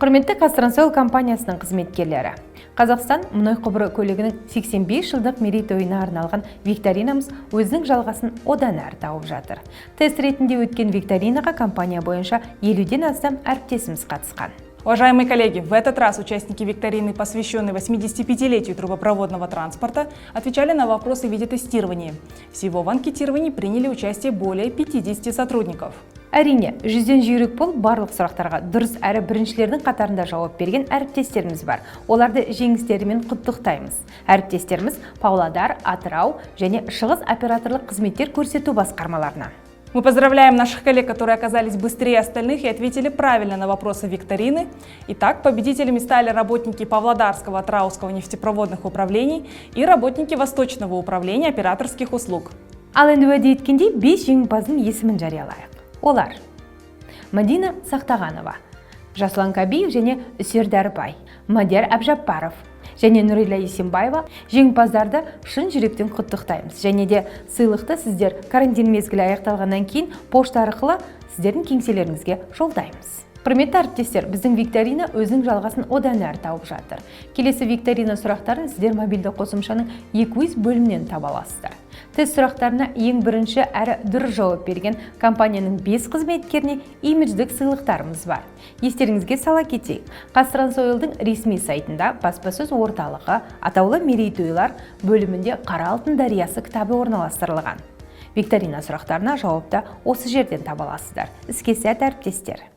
Құрметті ҚазТрансОйл компаниясының қызметкерлері, Қазақстан мұнай құбыры көлігінің 85 жылдық мерейтойына арналған викторинамыз өзінің жалғасын одан әрі тауып жатыр. Тест ретінде өткен викторинаға компания бойынша 50-ден астам әріптесіміз қатысқан. Уважаемые коллеги, в этот раз участники викторины, посвященной 85-летию трубопроводного транспорта, отвечали на вопросы в виде тестирования. Всего в анкетировании приняли участие более 50 сотрудников. Әрине, 100-ден жүйрік болып, барлық сұрақтарға дұрыс әрі біріншілердің қатарында жауап берген әріптестеріміз бар. Оларды жеңістерімен құттықтаймыз. Әріптестеріміз Павлодар, Атырау және Шығыс операторлық қызметтер көрсету басқармаларынан. Мы поздравляем наших коллег, которые оказались быстрее остальных и ответили правильно на вопросы викторины. Итак, победителями стали работники Павлодарского, Атырауского нефтепроводных управлений и работники Восточного управления операторских услуг. Ал енді уәде еткендей, бес жеңімпаздың есімін жариялайық. Олар: Мадина Сақтағанова, Жасұлан Кабиев және Үсер Дәрібай, Мадияр Әбжаппаров және Нұрила Есенбаева. Жеңімпаздарды шын жүректен құттықтаймыз және де сыйлықты сіздер карантин мезгілі аяқталғаннан кейін пошта арқылы сіздердің кеңселеріңізге жолдаймыз. Құрметті әріптестер, біздің викторина өзінің жалғасын одан әрі тауып жатыр. Келесі викторина сұрақтарын сіздер мобильді қосымшаның e-quiz бөлімінен таба аласыздар. Тест сұрақтарына ең бірінші әрі дұрыс жауап берген компанияның бес қызметкеріне имидждік сыйлықтарымыз бар. Естеріңізге сала кетейік, ҚазТрансОйлдың ресми сайтында баспасөз орталығы атаулы мерейтойлар бөлімінде «Қара алтын дариясы» кітабы орналастырылған. Викторина сұрақтарына жауапты осы жерден таба аласыздар. Іске сәт, әріптестер!